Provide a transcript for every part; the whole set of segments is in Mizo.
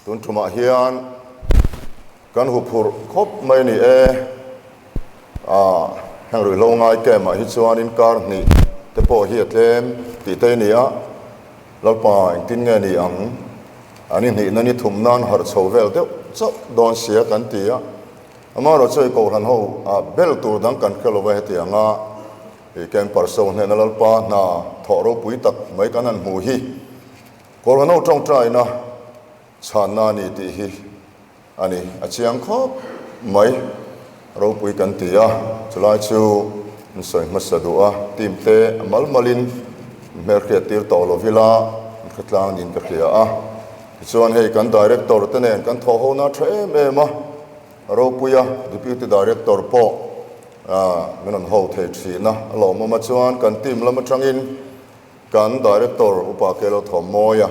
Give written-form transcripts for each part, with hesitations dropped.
Tun tumah hian kan huphurh khawp mai ni e. Aaa heng ruihhlo ngai camp ah hi chuanin kar hnih te pawh hi a tlem tih te a ni a, Lalpa engtin nge ni ang? An inhnihna ni thum nan harh chho vel deuh chauh dawn sia kan ti a, amaherawh chu i kohhran ho ah bel tur dang kan hre lo va hetiang a i camper so hnena Lalpa hna thawh ropui tak mai kan han hmuh hi kohhran ho tawngtaina chhanna a ni tih hi A ni, a chiang khawp mai. Ropui kan ti a, chulai chu an sawi hmasa duh a, team te a mal malin hmelhriat tir tawh lo vila an hre tlang niin ka hria a. Tichuan hei kan Director te nen kan thawh ho na tha em em a, Ropuia Deputy Director pawh min rawn ho thei thin a, a lawmawm a chuan kan team lam atangin kan Director Upa Kelo Thawmmawia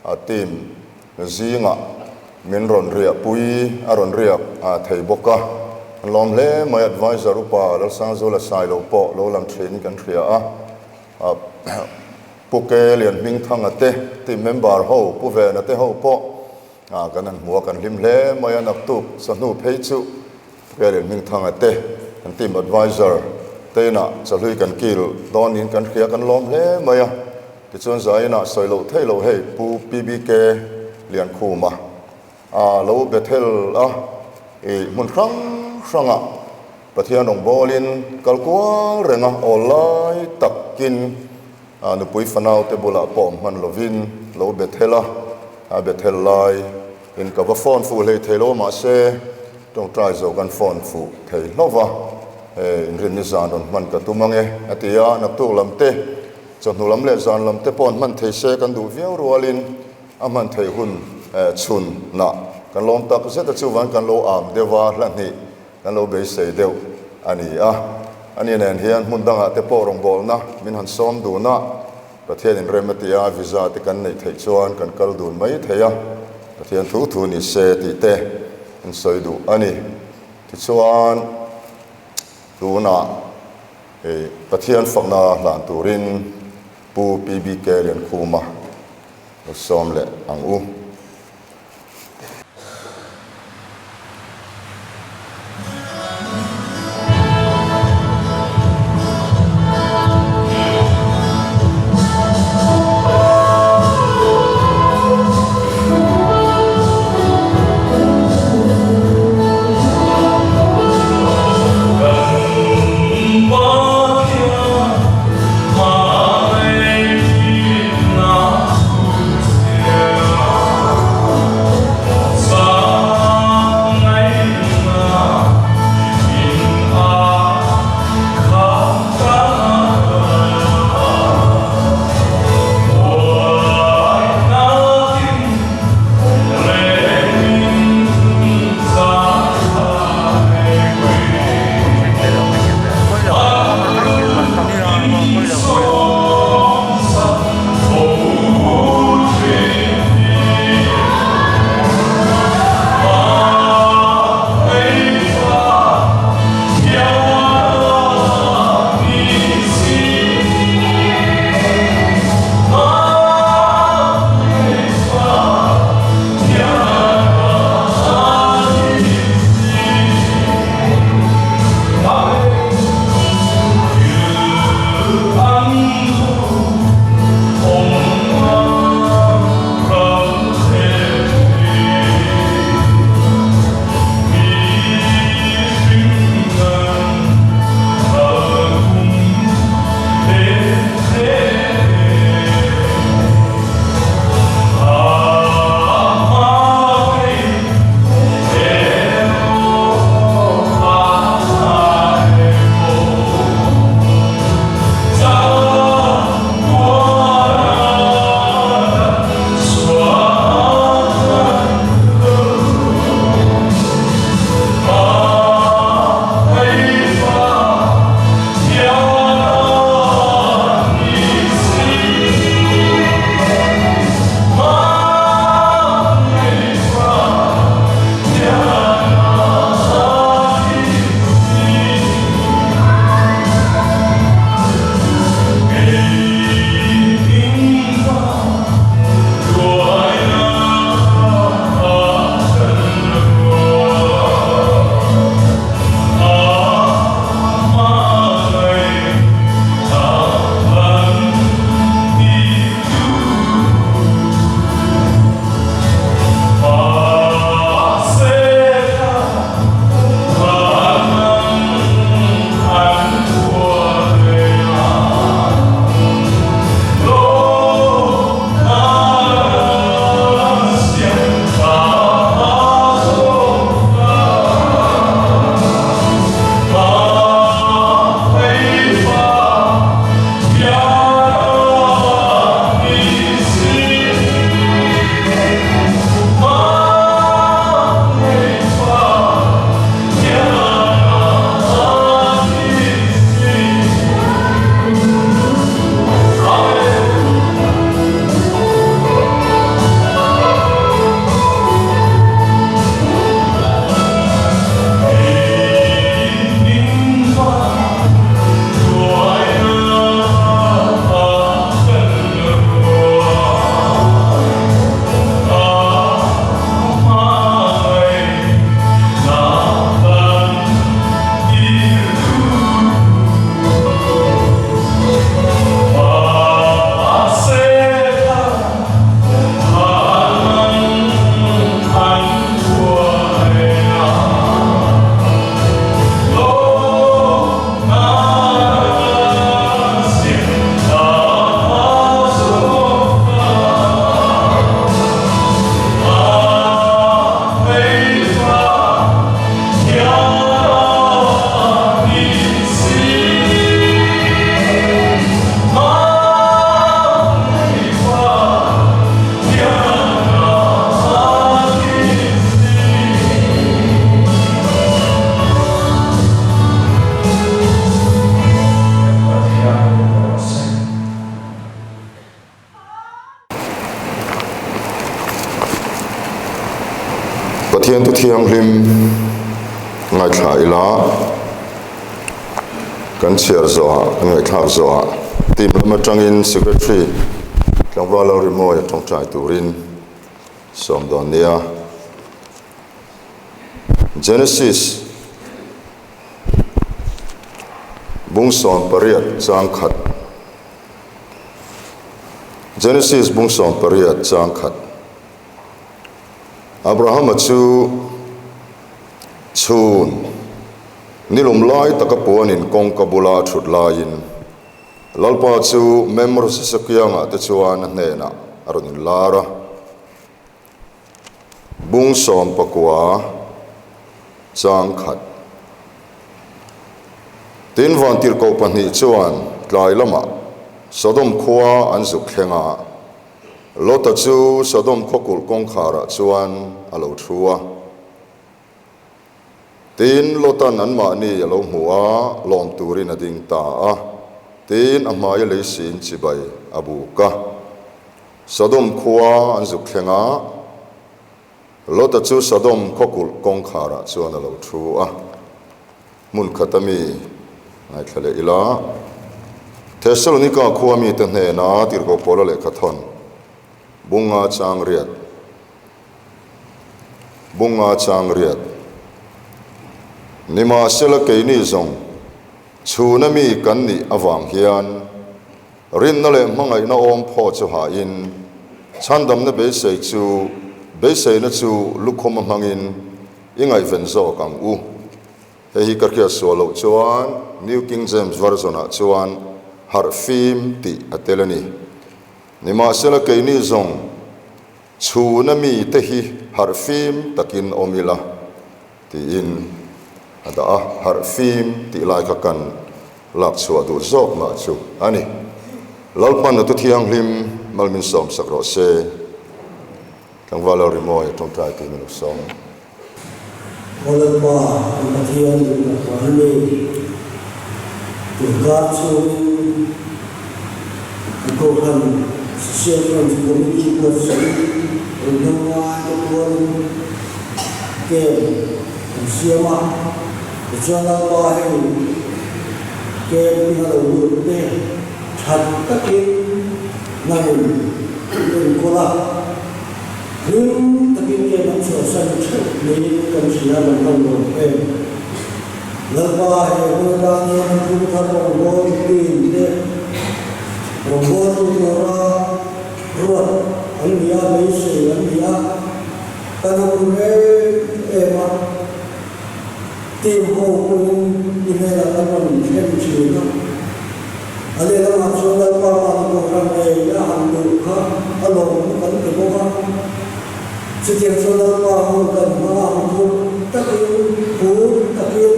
A team zingah min rawn riah pui a rawn riak thei bawk a, an lawm hle mai. Advisor upa Lalsangzula Sailo pawh lo lang thin kan hria a, Pu Ke Lian Hmingthanga te team member ho Pu Vena te ho pawh kan han hmu a, kan hlim hle mai a, naktuk sahnu phei chu Pu Ke Lian Hmingthanga te kan team advisor te inah chahlui kan kil dawn niin kan hria, kan lawm hle mai a. Tichuan Zainah sawi loh theih loh hei Pu PBK Liankhuma a lo Bethel a i hmun hrang hrangah Pathian rawngbawlin kal kual reng a, awl lai takin nupui fanau te bulah pawh hman lovin lo Bethel a, a Bethel lai in ka va phone fuh hlei thei lo mahse tawngtai zo kan phone fuh thei hlauh va, inrinni zan rawn hman ka tum ange a ti a, naktuk lam te Chawhnu lam leh zan lam te pawh an hman thei se kan duh viau rualin a hman theih hun chhun nah kan lawm tak zet a chuvang kan lo am deuh a, hla hnih kan lo beisei deuh a ni a. Ani nen hian hmun dangah te pawh rawngbawlna min han sawm dun a, Pathian in rem a ti a, visa te kan neih theih chuan kan kal dun mai thei a, Pathian thu thu ni se tih te an sawi duh a ni. Tichuan tunah. Hei Pathian fakna hlan turin Pu PBK Liankhuma lo sawm leh ang u. Pathian Thu Thianghlim ngaithla ila kan chhiar zawhah kan ngaihthlak zawhah team lam atangin Secretary Tlangval Lalrimawi a tawngtai turin sawm dawn nia. Genesis bung 18 chang khat Genesis bung 18 chang khat Abrahama chu chhun nilum lai taka puanin kawngka bula a thut laiin Lalpa chu Memre Sisakiangah te chuan a hnenah a rawn inlar a. Bung 19 chang khat. Tin, vantirhkoh pahnih chuan tlai lamah Sodom khua an zuk thleng a, Lota chu Sodom khaw kulh kawngkharah chuan a lo thu a. Tin, Lotan anmahni a lo hmu a, lawm turin a ding ta a. Tin, a hmaia lei siin chibai a buk a. Sodom khua an zuk thleng a, Lota chu Sodom khaw kulh kawngkharah chuan a lo thu a. Hmun khata mi ngaithla leh ila, Thessalonika khua mite hnena tirhkoh Paula lehkha thawn, Bunga chang riat, Bunga chang riat, Nimahsela keini zawng chhuna mi kan nih avang hian, Rinna leh hmangaihna awm phaw chu hahin, chhandamna beisei chu beiseina chu lukhawma hmangin i ngaihven zawk ang u. Hei hi ka hriat sual loh chuan New King James Version-ah chuan harh fim tih a tel a ni. Nimahsela keini zawng chhuna mite hi harh fim takin awm ila tiin a dah a, harh fim tih lai kha kan lak chhuah duh zawk mah chu a ni. Lalpan a tu thianghlim mal min sawm sak rawh se. Tlangval lo rimawi a tawngtai tih min lo sawm. Aw Lalpa, kan Pathian duh tak vang a ni. Tunkar chhungin kan Kohhran Social Front Committee buatsaih rawn hmang ngai te puanin camp kan siam a, tichuan Lalpa hei camp hi a lo lut te that takin nangin an enkawl a, hlim takin camp an chhuahsan theuh niin kan hria kan hman lo em. Lalpa he hun atan hian thum thar rawngbâwl team te rawngbâwltu tura ruat an ni a, beisei an ni a, kan awm em em a, team ho pawhin i hnenah kan rawn thlen thin a, a lehlamah chuan Lalpa mahni kohhran ngei a han luh kha a lawm kan ti bawk a. Chutiang chuan Lalpa hun kan hmang a, huphurh takin, phur takin,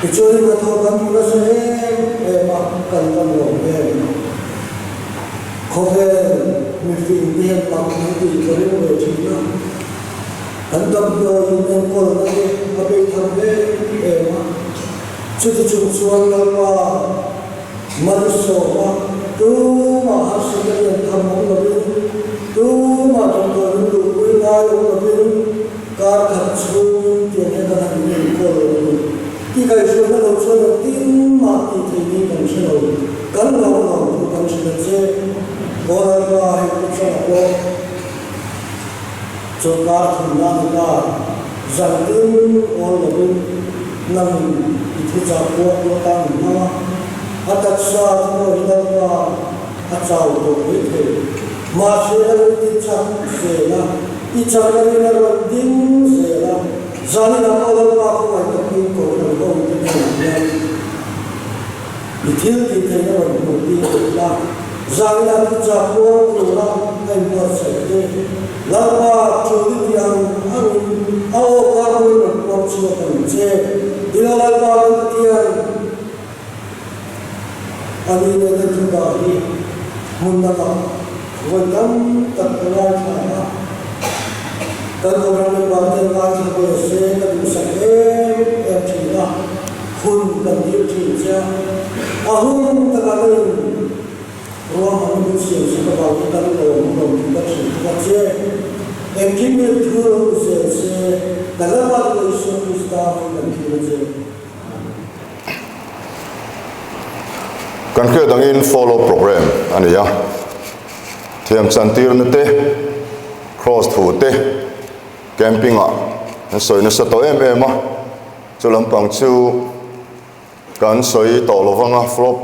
tichuanin hnathawh kan hmu nasa em em a, kan van lawm em. Khawvel mifing te hian mak an tih ka ring ve thin a, kan damdawiin enkawlna te a bei tham em em a, chuti chung chuan Lalpa Malsawma, tumah harsatna lian tham awm lovin, tumah damdawi min luhpui ngai awm lovin, kar khat chhungin tiang hian kan han inenkawl a ni. Ti kaihhruaina lo chuan engtin mah tih theih ni kan hre lo, kan lo lo thu kan hre ta che. Aw Lalpa, hei kut changah pawh chawlhkar thumna ni ta, zan tin awl lovin nangin i thuchah kuah kuah tan min hmang a, a taksa chu pawh hi Lalpa a chau tawh mai thei. Mahse a rawn ti chak zel a, i chak a rin a rawn ding zel a, zanin ah pawh Lalpa khawngaih takin Kohhran ho te hnenah hian i thil tih theihna rawn hmuh tir ila, zanin ah thuchah kual tura a inbuatsaih te, Lalpa, thu i tih ang angin a aw kar pawhin rawn puang chhuak ang che. Ilo Lalpa kan Pathian, a ni nena thu dah hi hmun dangah vawi tam tak ka ngaithla a, kan Kohhran member ten ngaithla ve se ka duhsak em em thin a, hun kan dil thin che a, a hun takah ka in. Ruahmanna min siam sak avangin kan lawm lawm tih ka hrilh bawk a che. Engkim hi thu lo ni zel se, kan Lalpa Leh Isua Krista hming kan thlir a che. Kan hriat angin follow program a ni a, thiam chantirna te, cross thu te, camping ah an sawi nasa tawh em em a, chu lampang chu kan sawi tawh lo vang a,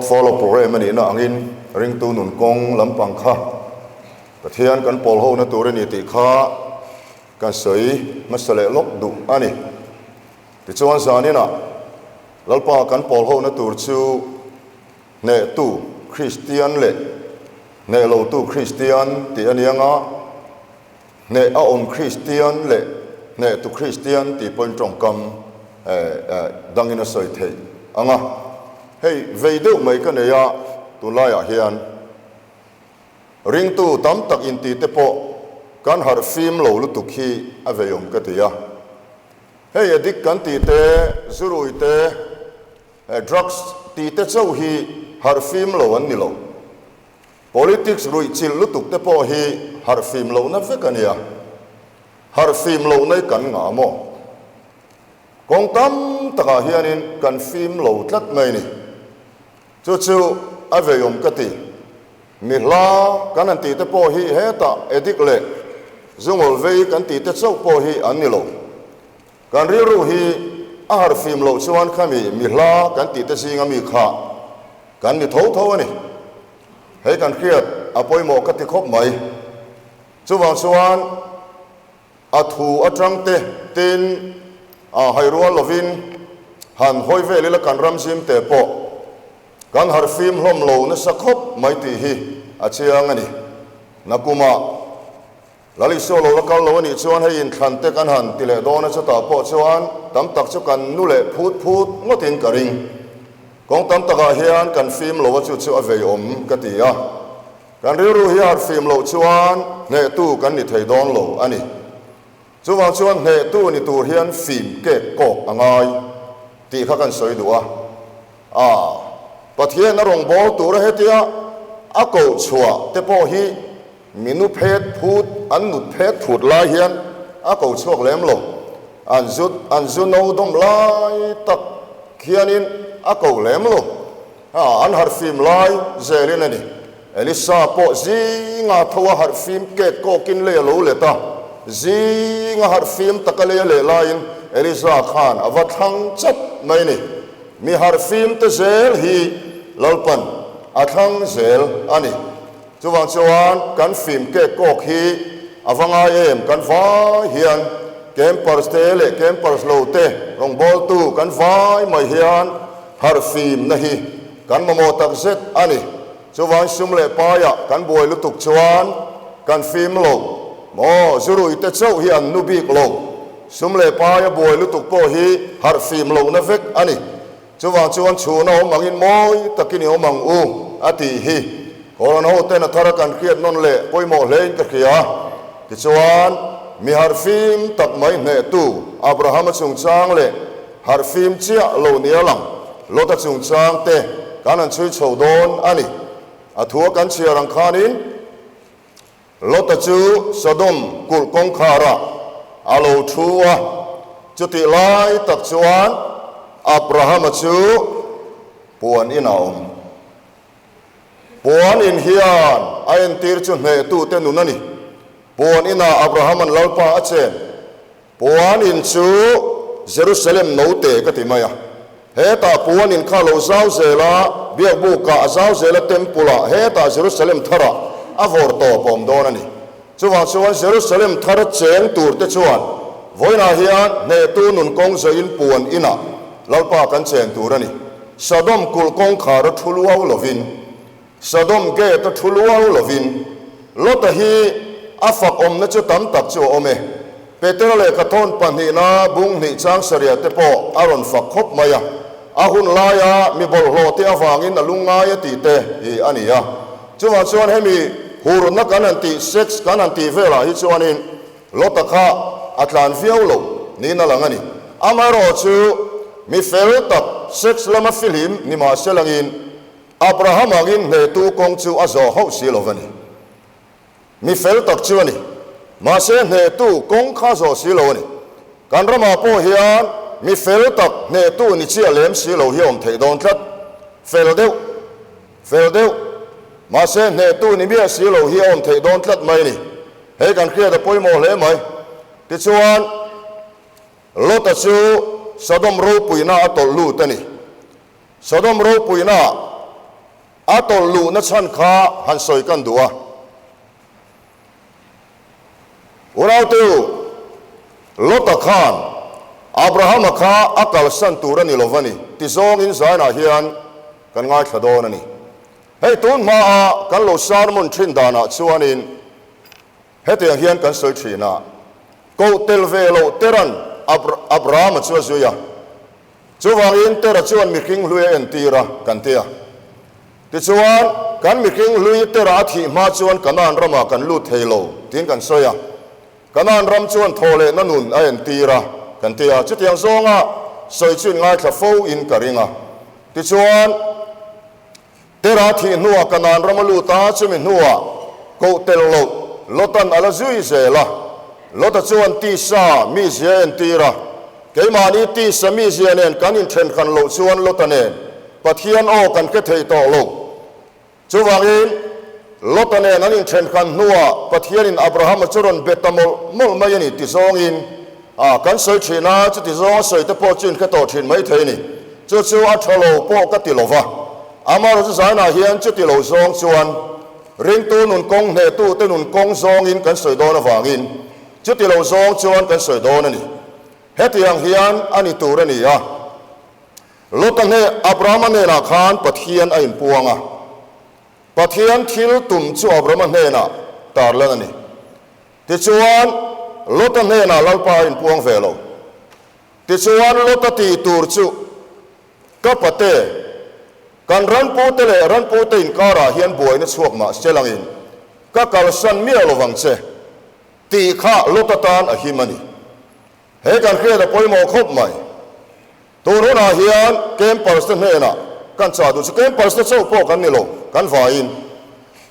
follow program a nihna angin ringtu nun kawng lampang kha Pathian kan pawl hona tur a ni tih kha kan sawi hmasa leh lawk duh a ni. Tichuan zaninah Lalpa kan pawl hona tur chu hnehtu Kristian leh hneh lotu Kristian tih a ni anga, hneh a awm Kristian leh hnehtu Kristian tih pawhin tawngkam dangin a sawi theih anga. Hei vei deuh mai ka nei a tunlaiah hian. Ringtu tam tak inti te pawh kan harh fim lo lutuk hi a veiawm ka ti a. Hei addict kan tih te, zurui te, drugs tih te chauh hi harh fim lo an ni lo. Politics ruih chilh lutuk te pawh hi harh fim lohna vek a nia. Harh fim lohna i kan ngah maw? Kawng tam takah hianin kan fim lo tlat mai ni. Chu chu a veiawm ka ti. Mi hla kan han tih te pawh hi hetah addict leh zungawl vei kan tih te chauh pawh hi an ni lo. Kan rilru hi a harh fim loh chuan khami mi hla kan tih te zinga mi kha kan ni tho tho a ni. Hei kan hriat a pawimawh ka ti khawp mai. Chuvang chuan A thu atang te tin a hai rual lovin han hawi vel ila kan ram zim te pawh kan harh fim hlawm lo nasa khawp mai tih hi a chiang a ni. Nakumah Lal Isua lo la kal lo a nih chuan hei inthlan te kan han ti leh dawn a chutah pawh chuan tam tak chu kan nu leh phut phut ngawtin ka ring. Kawng tam takah hian kan fim lo a chu chu a veiawm ka ti a. Kan rilru hi harh fim loh chuan hnehtu kan ni thei dawn lo a ni. Chuvang chuan hnehtu ni tur hian fim kek kawk a ngai tih kha kan sawi duh a. A, Pathian a rawngbâwl tura hetia a koh chhuah te pawh hi mi nu phet phut, an nut phet phut lai hian a ko chhuak lem lo. An zu, an zu no dawm lai tak hianin a ko lem lo. A, an harhfim lai zelin a ni. Elisa pawh zinga tho a harhfim kek kawkin lei a lo let a, zinga harhfim taka lei a leh laiin Elisa khan a va thlang chat mai a ni. Mi harhfim te zel hi Lalpan a thlang zel a ni. Chuvang chuan kan fim kek kawk hi a va ngai em, kan vai hian campers te leh campers lo te rawngbawltu kan vai mai hian Harhfimna hi kan mamawh tak zet a ni. Chuvang sum leh paiah kan buai lutuk chuan kan fim lo maw? Zuruite chauh hi an nu bik lo. Sum leh paia buai lutuk pawh hi harhfim lohna vek a ni. Chuvang chuan chhun a awm angin mawi takin i awm ang u a tih hi Koran hoten a thara kan hriat nawn leh pawimawh hlein ka hria. Tichuan, mi harhfim tak mai hnehtu Abrahama chungchang leh Harhfim chiah lo nia lang, Lota chungchang te kan han chhui chho dawn a ni. A thua kan chhiar ang khanin Lota chu Sodom kulh kawngkharah a lo thu a, chutih lai tak chuan Abrahama chu puan in a awm. Puan in hian a entir chu hnehtute nun a ni. Puan inah Abrahama'n Lalpa a chen. Puan in chu Jerusalem note ka ti mai a. Hetah puan in kha lo zau zel a, biakbukah a zau zel a, temple ah, hetah Jerusalem tharah a vawr tawp a awm dawn a ni. Chuvang chuan Jerusalem thar cheng tur te chuan vawiinah hian hnehtu nun kawng zawhin puan inah Lalpa kan chen tur a ni. Sodom kulh kawngkhar a thu luau lovin, Sodom gate a thu luau lovin, Lota hi a fak awmna chu tam tak chu a awm e. Petera lehkha thawn pahnihna bung hnih chang sarih te pawh a rawn fak khawp mai a. A hun laia mi bawlhhlawh te avangin a lungngai a tih te hi a ni a. Chuvang chuan hemi hurna kan han tih, sex kan han tih velah hi chuanin Lota kha a tlan viau lo niin a lang a ni. Amaherawhchu mi fel tak sex lama fihlim ni mahse langin Abraham angin hnehtu kawng chu a zawh hauh si lo va ni. Mi fel tak chu a ni. Mahse hnehtu kawng kha zawh si lo a ni. Kan ramah pawh hian mi fel tak hnehtu ni chiah lem si lo hi a awm theih dawn tlat. Fel deuh, fel deuh, mahse hnehtu ni miah si lo hi a awm theih dawn tlat mai a ni. Hei kan hriat a pawimawh hle mai. Tichuan, Lota chu Sodom ropuina a tawlh lut a ni. Sodom ropuina a tawlh luhna chhan kha han sawi kan duh a. Unaute, Lota khan Abrahama kha a kalsan tur a ni lo va ni ti zawngin zainah hian kan ngaithla dawn a ni. Hei tun hmaa kan lo sermon thin danah chuanin hetiang hian kan sawi thin a, Koh tel ve loh Tera'n Abrahama chu a zui a, Chuvangin Tera chuan mihring hlui a entir a, kan ti a. Tichuan, kan mihring hlui Tera a thih hma chuan Kanaan ramah kan lut thei lo, tiin kan sawi a. Kanaan ram chuan thawhlehna nun a entir a, kan ti a. Chutiang zawnga sawi chu inngaithla fo in ka ring a. Tichuan, Tera thih hnuah Kanaan ram a lut a, chumi hnuah koh tel loh Lotan a la zui zel a. Lota chuan tisa mizia a entir a, Keimahni tisa mizia nen kan inthen hran loh chuan Lota nen Pathian aw kan hre thei tawh lo. Chuvangin, Lota nen an inthen hran hnuah Pathianin Abrahama chu rawn be ta mawlh mawlh mai a ni ti zawngin a kan sawi thin a, chuti zawnga sawi te pawh chu inhre tawh thin mai thei a ni. Chu chu a tha lo pawh ka ti lo va, amaherawhchu zainah hian chuti lo zawng chuan ringtu nun kawng hnehtute nun kawng zawngin kan sawi dawn avangin chuti lo zawng chuan kan sawi dawn a ni. Hetiang hian a ni tur a ni a. Lota hneh Abrahama hnenah khan Pathian a inpuang a. Pathian thil tum chu Abrahama hnenah tarlan a ni. Tichuan, Lota hnenah Lalpa a inpuang ve lo. Tichuan, Lota tih tur chu, Ka pate, kan ranpute leh ranpute inkarah hian buaina chhuak mah se langin, ka kalsan miah lo vang che, tih kha Lota tan a him a ni. He kan hriat a pawimawh khawp mai. Tun hunah hian campers te hnenah kan chah duh chu campers te chauh pawh kan ni lo, kan vaiin.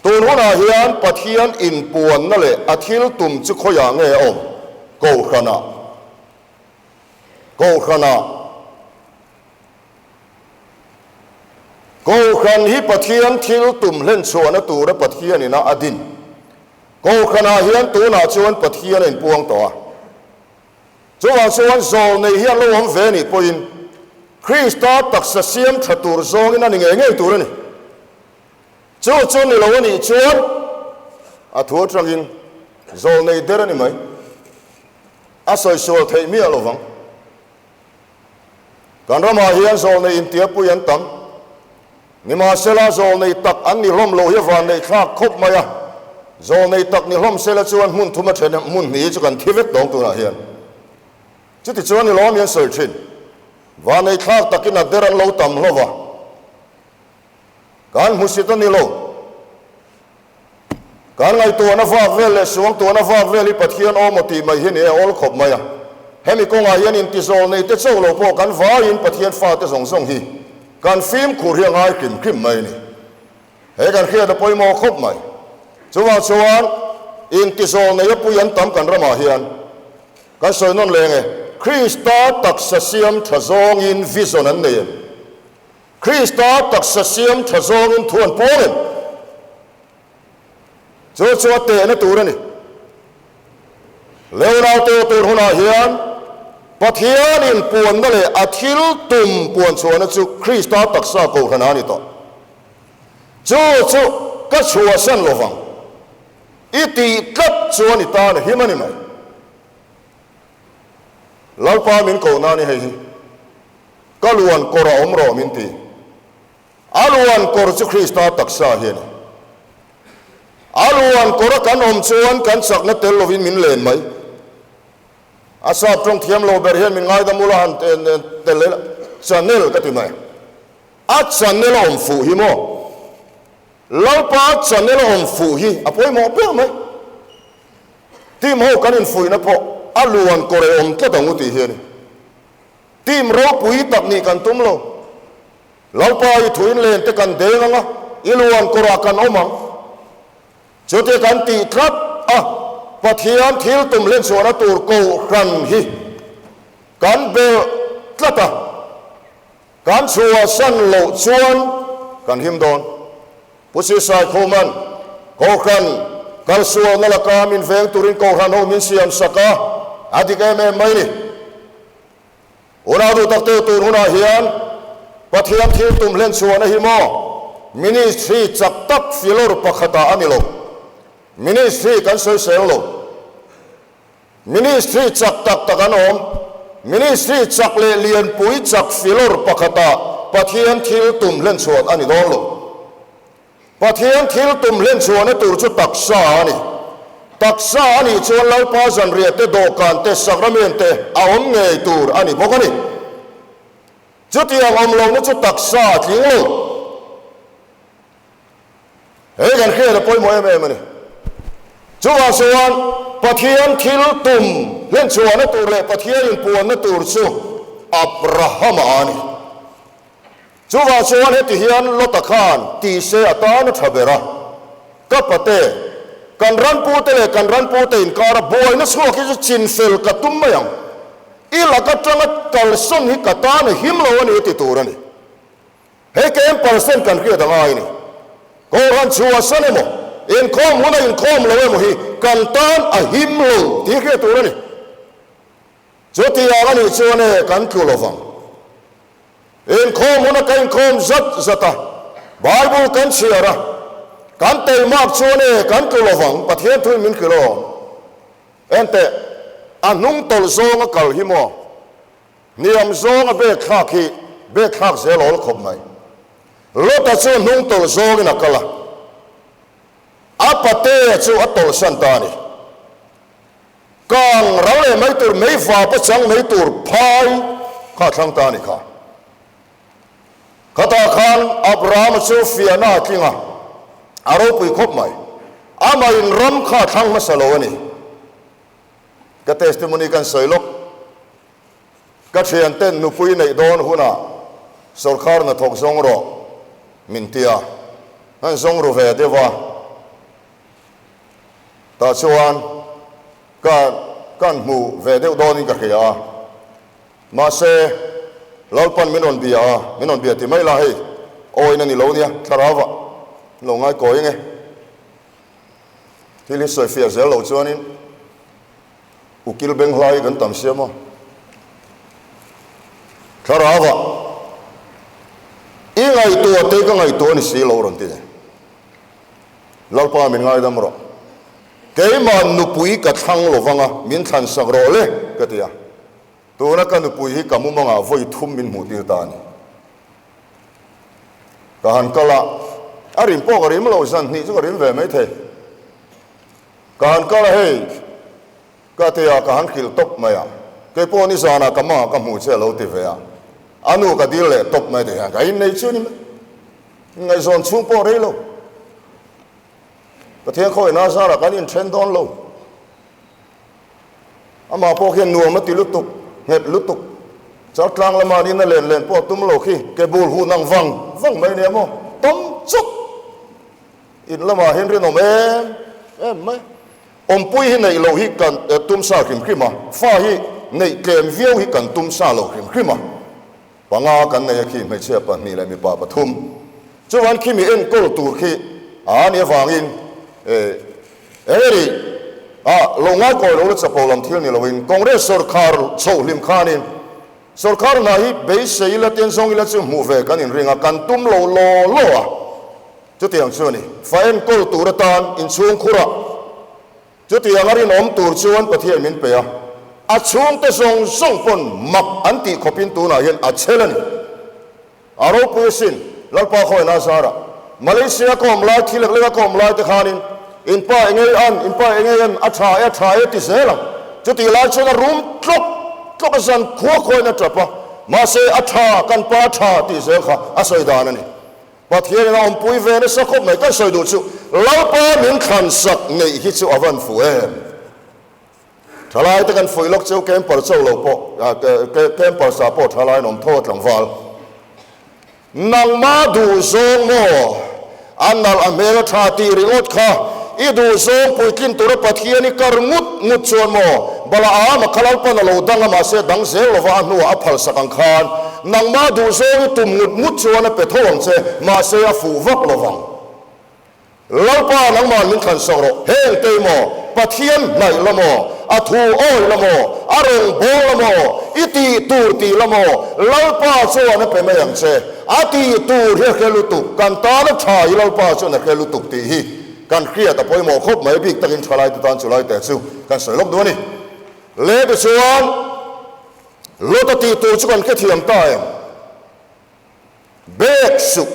Tun hunah hian Pathian inpuanna leh a thil tum chu khawiah nge a awm? Kohhranah. Kohhranah. Kohhran hi Pathian thil tum hlenchhuahna tura Pathian ina a din. Kohhranah hian tunah chuan Pathian a inpuang tawh a. Chuvang chuan zawlnei hi an lo awm ve nih pawhin Krista taksa siam tha tur zawngin a ni ngei ngei tur a ni. Chu chu ni lo a nih chuan a thu atangin zawlnei der a ni mai. A sawisual theih miah lo vang. Kan ramah hian zawlnei intiapui an tam. Nimahsela, zawlnei tak an ni hlawm lo hi a vanneih thlak khawp mai a. Zawlnei tak ni hlawm sela chuan hmun thum a then hmun hnih hi chu kan thi vek dawng tunah hian. Chuti chuan ni lawm hi an sawi thin. Vanneih thlak takin a der an lo tam hlauh va. Kan hmusit a ni lo. Kan ngaihtuahna vak vel leh suangtuahna vak vel hi Pathian aw maw tih mai hi ni e, awl khawp mai a. Hemi kawngah hian intizawl nei te chauh lo pawh kan vaiin Pathian fate zawng zawng hi kan fimkhur hi a ngai hrim hrim mai a ni. He kan hriat a pawimawh khawp mai. Chuvang chuan intizawl nei a pui an tam kan ramah hian kan sawi nawn leng e, Krista taksa siam tha zawngin vision an nei em? Krista taksa siam tha zawngin thu an puang em? Chu chu a tehna tur a ni. Leonaute tur hunah hian Pathianin puanna leh a thil tum puan chhuahna chu Krista taksa kohhran a ni tawh. Chu chu ka chhuahsan lo vang. I tih tlat chuan i tan a him a ni mai. Lalpa min kohna a ni hei hi. Ka luan kawr a awm rawh min ti. A luan kawr chu Krista taksa hi a ni. A luan kawr a kan awm chuan kan chakna tel lovin min len mai. A sap tawng thiam lo ber hian min ngaidam ula han tel leh la, channel ka ti mai. A channel a awm fuh hi maw? Lalpa channel a awm fuh hi a pawimawh ber mai. Team ho kan infuihna pawh a luan kawr a awm tlat ang u tih hi a ni. Team ropui tak nih kan tum lo. Lalpa i thuin len te kan deng ang a, i luan kawrah kan awm ang. Chutia kan tih tlat a, Pathian thil tum hlenchhuahna tur Kohhran hi kan belh tlat a, kan chhuahsan loh chuan kan him dawn. Pu Sisai Khuman, Kohhran kalsualna laka min veng turin Kohhran ho min siam sak a, a dik em em mai ni. Unau duh tak teu tun hunah hian Pathian thil tum hlenchhuahna hi maw Ministry chak tak filawr pakhatah a ni lo. Ministry kan sawisel lo. Ministry chak tak tak an awm. Ministry chak leh lianpui chak filawr pakhatah Pathian thil tum hlenchhuah a ni dawn lo. Pathian thil tum hlenchhuahna tur chu taksa a ni. Taksa a nih chuan Lalpa zanriah te, dawhkan te, sakramen te a awm ngei tur a ni bawk a ni. Chutiang awm lohna chu taksa a tling lo. Hei kan hriat a pawimawh em em a ni. Chuvang chuan Pathian thil tum hlenchhuahna tur leh Pathian inpuanna tur chu Abrahama a ni. Chuvang chuan heti hian Lota khan ti se a tan a tha ber a, Ka pate, kan ranpute leh kan ranpute inkara buaina chhuak hi chu chinfel ka tum mai ang. I lak atanga kalsawn hi ka tan a him lo a ni ti tur a ni. Hei kem percent kan hriat a ngai ni. Kohhran chhuahsan emaw, inkhawm huna inkhawm lo emaw hi kan tan a him lo tih hriat tur a ni. Chutiang a nih chuan e kan tlu lo vang. Inkhawm huna ka inkhawm zat zat a, Bible kan chhiar a, kan teimak chuan e kan tlu lo vang, Pathian thuin min hrilh awm. Enteh, a hnung tawlh zawnga kal hi maw? Hniam zawnga bek thlak hi bek thlak zel awl khawp mai. Lota chu hnung tawlh zawngin a kal a, a patea chu a tawlhsan ta a ni. Kang ral leh mai tur, mei vapa chang mai tur phai kha a thlang ta a ni kha. Khatah khan Abrahama chu fiahna a tling a, a ropui khawp mai. Amah in ram kha a thlang hmasa lo a ni. Ka testimony kan sawi lawk. Ka thianten nupui neih dawn hunah sawrkar hnathawk zawng rawh min ti a, an zawng ru ve deuh a. Tah chuan ka kan hmu ve deuh dawnin ka hria a, mahse Lalpan min rawn bia a, min rawn bia ti mai la hei, aw in a ni lo nia, thlarau ah lo ngai kawi nge. Thil hi sawi fiah zel lo chuanin ukil beng hlai hi kan tam sia maw. Thlarau ah i ngaihtuah te ka ngaihtuah a ni si lo rawn ti ni. Lalpa min ngaidam rawh. Keimah nupui ka thlang lo vang a, min thlan sak rawh le, ka ti a. Tuna ka nupui hi ka mumangah vawi thum min hmuh tir ta a ni. Ka han kal a, a rim pawh ka rim lo, zan hnih chu ka rim ve maithei. Ka han kal a, hei, ka ti a, ka han hrilh tawp mai a. Kei pawh nizanah ka mangah ka hmuh che a lo ti ve a. A nu ka dil leh tawp mai ti hian ka innei chu a ni mai. Ngaihzawn chhung pawh rei lo. Pathian khawihna zarah kan inthen dawn lo. Amah pawh khian nuam a ti lutuk, nghet lutuk. Chaltlang lama nin a len len pawh a tum lo khi, ke bul huh nang vang vang mai nia maw? Tam chuk! In lamah hian rinawm em em mai. Awmpui hi neih loh hi kan tum sa hrim hrim a, fa hi neih tlem viau hi kan tum sa lo hrim hrim a. Panga kan nei a khi hmeichhia pahnih leh mipa pathum. Chuan khi mi enkawl tur khi a nih avangin eh eng eri a lo ngaikawi lo la chapo lam thil ni loin Congress sawrkhar chhoh hlim khanin sawrkhar hna hi beisei ila ten zawng ila chu hmuh ve kan inring a kan tum lo law law a chutiang chu a ni. Fa enkawl tur atan inchhungkhurah Chutiang a rinawm tur chuan Pathian min pe a, a chhungte zawng zawng pawn mak an tih khawpin tunah hian a chhel a ni. A ropui asin, Lalpa khawina zarah. Malaysia ka awm lai, thil lek leka ka awm lai te khanin in pa engei an, in pa engei an, a tha e, a tha e ti zel ang. Chutih lai chuan a rum tlawk tlawk a zan khua khuain a tap a, mahse a tha, kan pa a tha tih zel kha a sawi dan a ni. Pathianin a awmpui ve nasa khawp mai. Kan sawi duh chu Lalpa min thlan sak neih hi chu a van fuh em? Thalai te kan fuih lawk cheu camper cho lo pawh camper sa pawh thalai an awm tho a tlangval. Nangma duh zawng maw? A nalh a hmel a tha tih ringawt kha. I duhzawng puitlin tura Pathian i kar ngut ngut chuan maw? Balaam a kha Lalpan a lo dang a, mahse dang zel lova a hnuah a phalsak ang khan nangmah duhzawng i tum ngut ngut chuan a pe tho ang che, mahse a fuh vak lovang. Lalpa nangmah min thlansak rawh, heng te maw, Pathian hnaih la maw, a thu awi la maw, a rawn bawl la maw, i tih tur tih la maw, Lalpa chuan a pe mai ang che, a tih tur hi a hre lutuk, kan tan a tha hi Lalpa chuan a hre lutuk tih hi kan hriat a pawimawh khawp mai, bik takin thalai te tan chulai te chu kan sawi lawk duh a ni. Le tichuan Lota tih tur chu kan hrethiam ta em? Bek suh,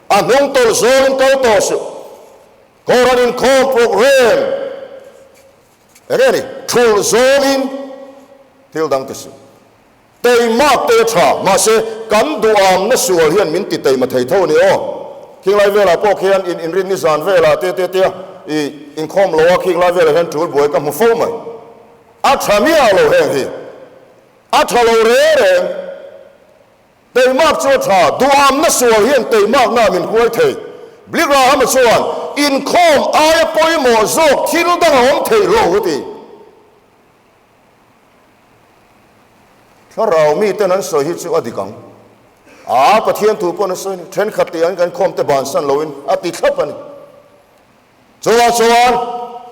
a hnung tawlh zawngin kal tawh suh, Kohhran inkhawm program eng nge ni, thulh zawngin thil dang ti suh. Teimak te a tha, mahse kan duhamna sual hian min ti teima thei tho a ni aw. Khinglai velah pawh khian in inrin ni zan velah te te tia i inkhawm lo a, khinglai velah hian tul buai ka hmu fo mai. A tha miah lo heng hi. A tha lo reng reng. Teimak chu a tha, duhamna sual hian teimakna min huai thei. Billy Graham-a chuan, Inkhawm aia pawimawh zawk thil dang a awm thei lo, a ti. Thlarau miten an sawi hi chu a dik ang. A, Pathian thu pawh an sawi a ni. Thenkhat tih an kan khawmte bansan loin a ti thlap a ni. Chuvang chuan,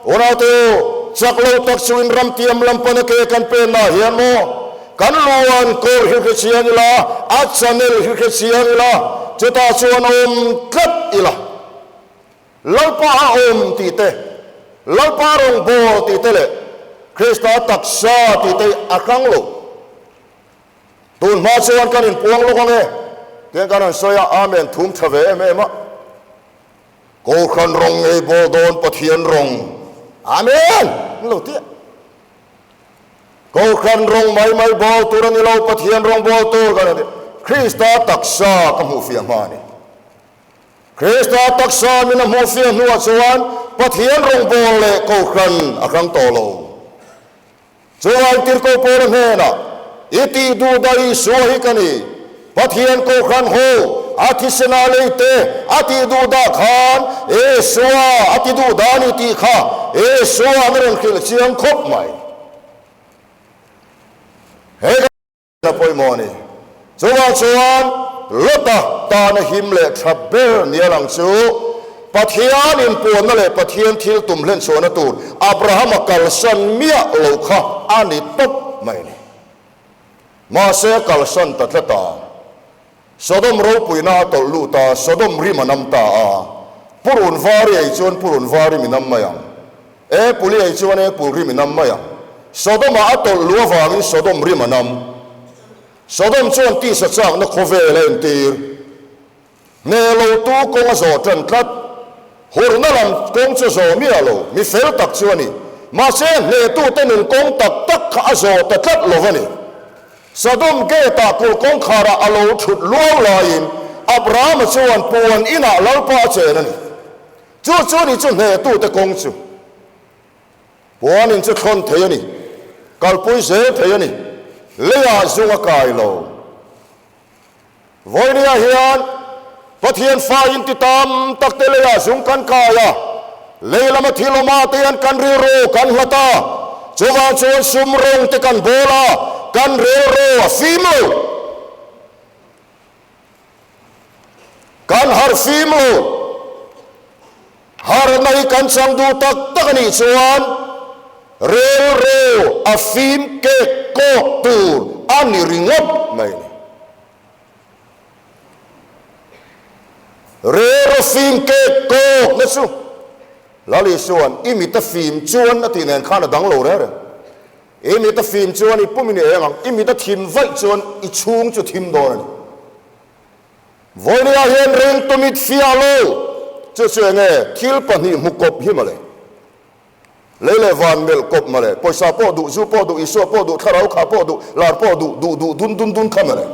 unaute u, chak lo tak chuin ramtiam lam pana ke kan penna hian maw, kan luan kawr hi hre chiang ila, a channel hi hre chiang ila, chutah chuan awm tlat ila. Lalpa a awm tih te, Lalpa rawngbâwl tih te leh Krista taksa tih te a hrang lo. Tun hma chuan kan inpuang lawk ang e, tiang kan han sawi a, Amen thum tha ve em em a. Kohhran rawng ngei bawl dawn Pathian rawng. Amen! An lo ti a. Kohhran rawng mai mai bawl tur a ni lo, Pathian rawng bawl tur kan ti. Krista taksa ka hmuh fiah hma a ni. Krista taksa min a hmuh fiah hnuah chuan Pathian rawng bawl leh kohhran a hrang tawh lo. Chuvang tirhkoh Paula hnenah, I tih duh dah Isua hi ka ni. Pathian kohhran ho a thisena lei te a tih duh dah khan Isua a ti duh dah a ni tih kha Isua an rawn hrilh chiang khawp mai. He A pawimawh a ni. Chuvang chuan Lota tana him leh tha ber nia lang chu Pathian inpuanna leh Pathian thil tum hlenchhuahna tur Abrahama kalsan miah lo kha a ni tawp mai a ni. Mahse a kalsan ta tlat a. Sodom ropuina a tawlh lut a, Sodom rim a nam ta a. Purun vari ei chuan purun var rim i nam mai ang. Apple i ei chuan apple rim i nam mai ang. Sodom-ah a tawlh luh avangin Sodom rim a nam. Sodom chuan tisa chakna khawvel a entir. Hneh lotu kawng a zawh tan tlat. Hurna lam kawng chu zawh miah lo, mi fel tak chu a ni. Mahse, hnehtute nun kawng tak tak kha a zawh ta tlat lo a ni. Sodom gate-ah kulh kawngkharah a lo thut luau laiin Abrahama chuan puan inah Lalpa a chen a ni. Chu chu ni chu hnehtute kawng chu. Puan in chu thlawn thei a ni, kalpui zel thei a ni, leiah zung a kai lo. Vawinia hian Pathian fa in ti tam tak te leiah zung kan kai a, lei lama thil awmah te hian kan rilru kan hlat a, chuvang chuan sum rawng te kan bawl a, kan rilru a fim lo. Kan harh fim lo. Harhna hi kan chang duh tak tak a nih chuan rilru a fim kek kawk tur a ni ringawt mai a ni. Rilru fim kek kawk na chu Lal Isua'n i mit a fim chuan a tih nen khan a dang lo reng reng. I mit a fim chuan i pumin i eng ang, i mit a thim vaih chuan i chhung chu thim dawn a ni. Vawinia hian ringtu mit fiah lo chu chu enge thil pahnih hmu kawp hi mawle. Lei leh van melh kawp mawle, pawisa pawh duh, zu pawh duh, Isua pawh duh, thlarau kha pawh duh, lar pawh duh, duh duh dun dun dun kha mawle.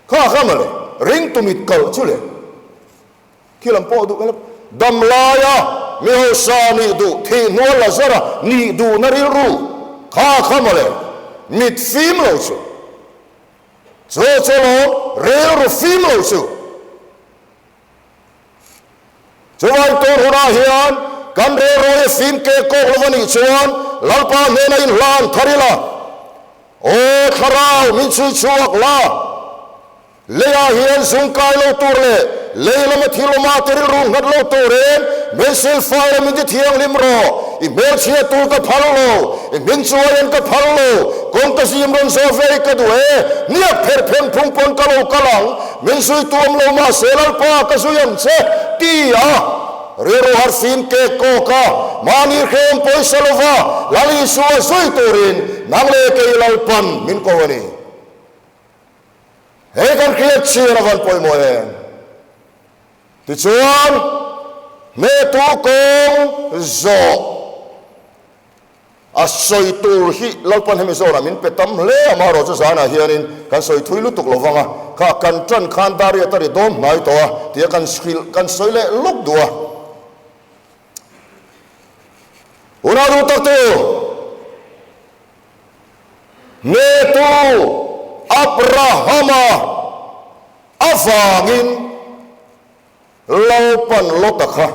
Kha kha mawle, ringtu mit kalh chu le. Thil an pawh duh hlep. Dam laia mi hausa nih duh, thih hnual la zara nih duhna rilru kha kha mawle, mit fim lo chu. Chu chu lawm rilru fim lo chu. Chuvang tur hunah hian kan rilru i fim kek kawk lo a nih chuan Lalpa hnena inhlan thar ila, Aw Thlarau min chhui chhuak la, Leiah hian zung kai lo tur leh lei lama thil awma te rilru nghat lo turin min silfai la min ti thianghlim rawh. I hmelchhia tur ka phal lo, i hming chuaiin ka phal lo, kawng ka zim rawn zawh ve i ka duh e, hniak pherh phen phung pawn ka lo kal ang, min zui tuam lo mahse Lalpa ka zui ang che, ti a rilru harh fim kek kawk a, mahni hrehawm pawisa lova Lal Isua zui turin nang leh kei Lalpan min ko a ni. Hei kan hriat chian a van pawimawh em? Tichuan, hnehtu kawng zawh a sawi tur hi Lalpan hemi zawnah min pe tam hle a, amaherawh chu zanah hianin kan sawi thui lutuk lo vang a, kha kan tan khan Dariat a ri dawm hnai tawh a tia kan hrilh kan sawi leh lawk duh a. Unau duh taktu! Hnetu Abrahama avangin Lalpan Lota kha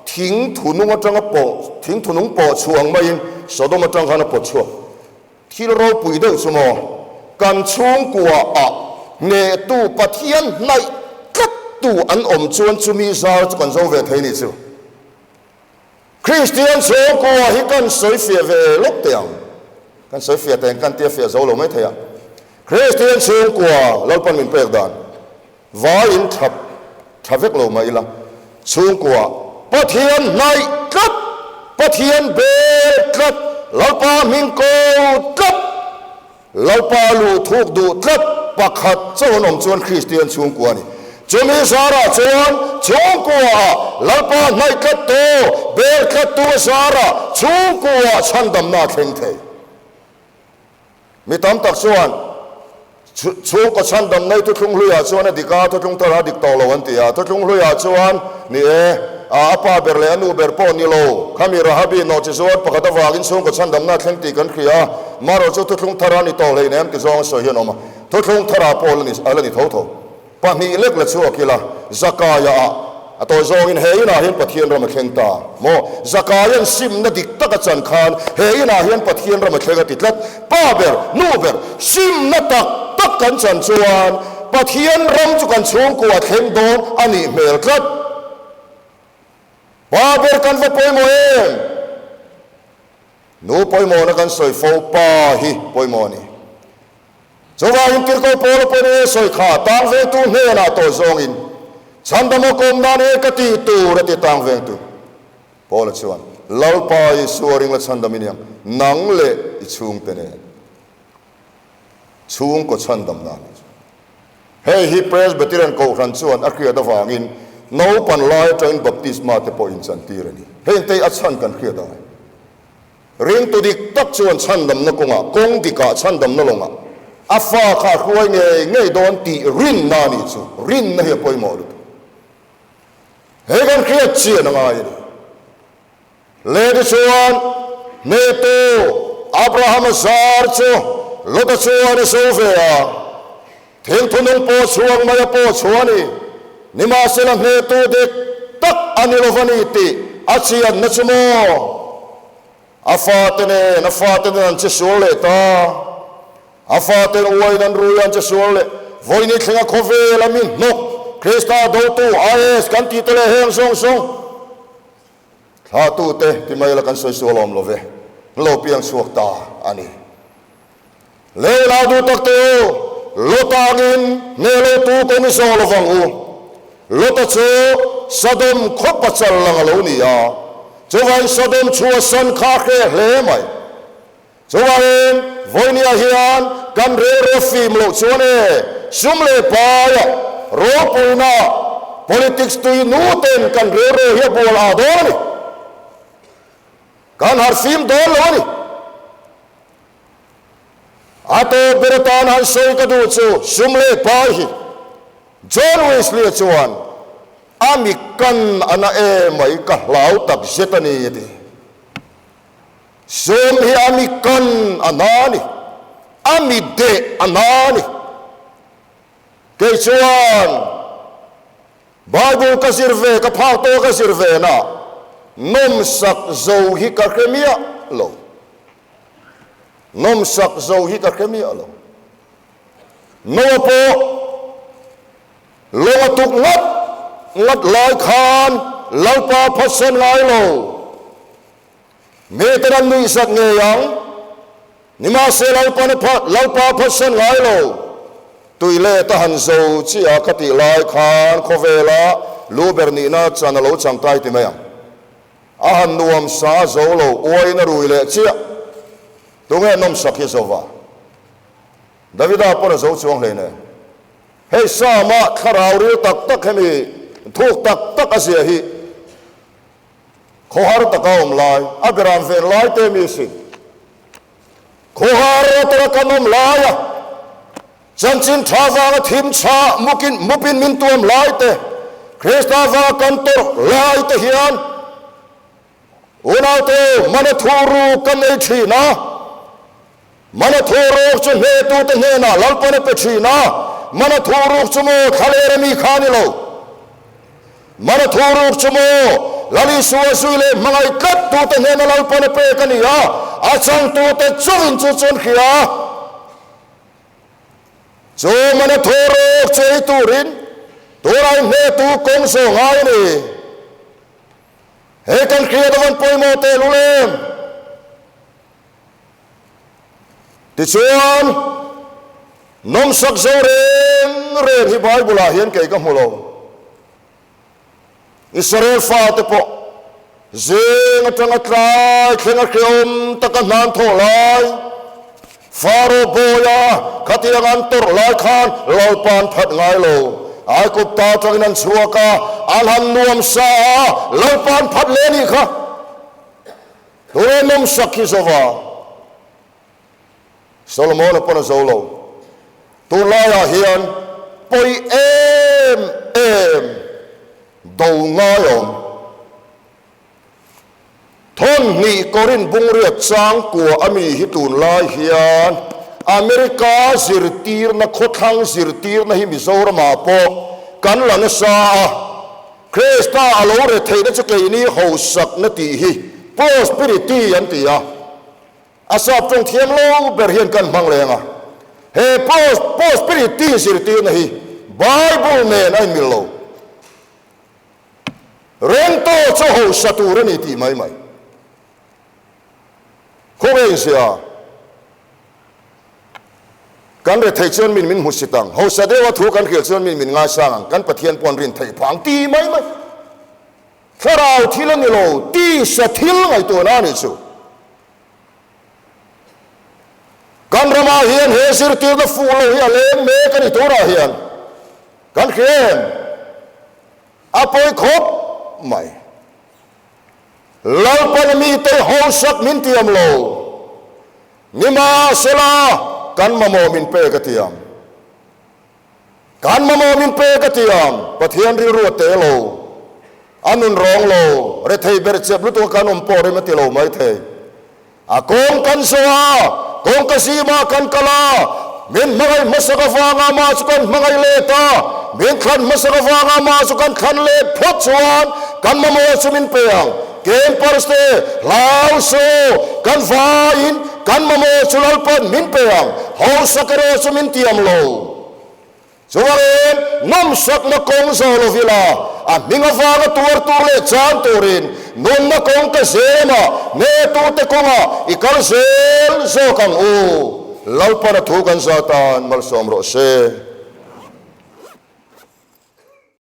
thing thunung atanga pawh thing thunung pawh chhuah ang maiin Sodom atang khan a pawt chhuak. Thil ropui deuh chu maw kan chhungkua ah hnehtu Pathian hnaih tlattu an awm chuan chumi zar chu kan zo ve thei nih chu. Kristian chhungkua hi kan sawi fiah ve lawk teh ang. Kan sawi fiah teh ang kan tia fiah zo lo mai thei a. Kristian chhungkua Lalpan min pek dan vaiin tha tha vek lo mah ila, chhungkua Pathian hnaih tlat, Pathian bel tlat, Lalpa hming ko tlat, Lalpa luh thuk duh tlat pakhat chauh an awm chuan Kristian chhungkua a ni. Chumi zarah chuan chhungkuaah Lalpa hnaih tlat tu, bel tlat tu zarah chhungkuaah chhandamna a thleng thei. Mi tam tak chuan chhungkaw chhandamna hi thuthlung hluiah chuan a dik a, thuthlung tharah a dik tawh lo an ti a. Thuthlung hluiah chuan ni e, a pa ber leh a nu ber pawh ni lo. Khami Rahabi nawhchi zuar pakhat avangin chhungkaw chhandamna a thleng tih kan hria a, marawh chu thuthlung thar a ni tawh hleinem ti zawng a sawi hian a awm a. Thuthlung tharah pawh a la ni tho tho. Pahnih lek la chhuak ila, Zakaia ah a tawi zawngin he inah hian Pathian ram a thleng ta maw? Zakaia'n simna dik tak a chan khan he inah hian Pathian ram a thleng a ti tlat. Pa ber, nu ber, simna tak tak kan chan chuan Pathian ram chu kan chhungkua thleng dawn a nih hmel tlat. Pa ber kan va pawimawh em? Nu pawimawhna kan sawi fo, pa hi pawimawh a ni. Chuvangin Tirhkoh Paula pawhin e sawi kha, Tang vengtu hnenah tawh zawngin chhandam a kawm nan e ka tih tur a ti tang vengtu. Paula chuan, Lalpa Isua ring la chhandam i niang, nang leh i chhungte nen. Chhungkaw chhandam nan ni chu. Hei hi Presbyterian Kohhran chuan a hriat avangin naupan lai atangin baptisma te pawh inchantir a ni. Heng te hi a chhan kan hriat ang e. Ringtu dik tak chuan chhandamna kawngah, kawng dikah chhandamna lawngah a fa kha a hruai ngei ngei dawn tih rinna a nih chu. Rinna hi a pawimawh lutuk. Hei kan hriat chian a ngai a ni. Lady chuan hnehtu Abrahama zar chu Lota chuan a zo ve a, thilthunung pawh chhuak mai a pawh chhuah a ni. Nimahsela hnehtu dik tak a ni lo va ni tih a chianna chu maw? A fate nen a fate nen an che sual leh ta. A faten uain an rui an che sual leh vawiin thlenga khawvel a mi hnawk Krista dotu IS kan tih te leh heng zawng zawng Thlatute ti mai la kan sawi sual awm lo ve, lo piang chhuak ta a ni. Lehla duh tak te u, Lota angin hneh lo tu kawng i zawh lovang u. Lota chu Sodom khaw pachal lang a lo ni a, chuvangin Sodom chhuahsan kha a hreh hle mai. Chuvangin vawinia hian kan rilru a fim loh chuan e, sum leh paia ropuina politics tui nu ten kan rilru hi a bual ah dawn a ni. Kan harh fim dawn lo a ni. A tawp ber atan han sawi ka duh chu sum leh pai hi John Wesley-a chuan a mi kan a na emai ka hlau tak zet a ni a ti. Sum hi a mi kan a na a ni, a mi deh a na a ni. Kei chuan Bible ka zir ve, ka phak tawh ka zir ve na, nawmsak zo hi ka hre miah lo. Nawmsak zo hi ka hre miah lo. Noah pawh lawng a tuk ngat ngat lai khan Lalpa phatsan ngai lo. Miten an nuihzat ngei ang. Nimahse Lalpan a phat, Lalpa a phatsan ngai lo. Tui let a han zo chiah ka tih lai khan khawvela lu ber nihna chan a lo changkai ti mai ang. A han nuam sa a zo lo, uaiin a rui leh chiah. Tunge nawmsak hi zova? Davida pawn a zo chuang hleinem. Hei Psalm-a thlarau ril tak tak hemi thuk tak tak a zia hi Khawhar taka awm lai, a beram ven lai te mi sin. Khawhar atanga kan awm laia chanchin tha vanga thim chha mukin mupin min tuam lai te, Krista vanga kan tawrh lai te hian unaute mana thu ruk kan nei thin a, mana thu ruk chu hnetute hnenah Lalpan a pe thin a, mana thu ruk chu maw thlalera mi kha ni lo. Mana thu ruk chu maw Lal Isua zui leh hmangaih tlat tute hnena Lalpan a pek a ni a, a changtute chungin chu chuan hria. Chu mana thu ruk chu ei turin tunah i hnetu kawng zawh ngai a ni. He kan hriat avan pawimawh tehlul em? Tichuan, nawmsak zo reng reng hi Bible-ah hian kei ka hmu lo. Israel fate pawh zing atanga tlai thleng a hrehawm taka hnan thawh lai, Faro bawia khatiang an tawrh lai khan Lalpa an phat ngai lo. Aigupta atangin an chhuak a, an han nuam sa a, Lalpa an phat leh a nih kha. Tunge nawmsak hi zova? Solomon-a pawn a zo lo. Tunlaiah hian pawi em em do ngai awm. Thawnhnih Korin bungriat changkua a mi hi tunlai hian America zirtirna khawthlang zirtirna hi Mizoramah pawh kan la nasa a. Krista a lo re theihna chu keini hausakna tih hi prosperity an ti a, a sap tawng thiam lo ber hian kan hmang leng a. He prosperity zirtirna hi Bible nen a inmil lo. Rengto chu hausa tur a ni tih mai mai. Khawnge inzia? Kan rethei chuan min min hmusit ang, hausa deuha thu kan hrilh chuan min min ngaisang ang, kan Pathian pawh an rin theih phah ang ti mai mai. Thlarau thil a ni lo, tisa thil ngaihtuahna a nih chu. Kan ramah hian he zirtirna fuh lo hi a leng mek a ni turah hian kan hria em? A pawi khawp mai. Lalpan mite hausak min tiam lo. Nimahsela, kan mamawh min pek a tiam. Kan mamawh min pek a tiam. Pathian rilru a te lo. A nun rawng lo. Rethei ber chep lutuk a kan awm pawh rem a ti lo maithei. A kawng kan zawh a, kawngka zimah kan kal a, min hmangaih hmasak avanga amah chu kan hmangaih let a, min thlan hmasak avanga amah chu kan thlan let phawt chuan kan mamawh chu min pe ang. Campers te hlau saw kan vaiin kan mamawh chu Lalpan min pe ang, hausak erawh chu min tiam lo. Chuvangin, nawmsakna kawng zawh lo vila, a hming avanga tuar tur leh chan turin nunna kawng ka zema hnetute kawngah i kal zel zawk ang u. Lalpan a thu kan zah tan malsawm rawh se.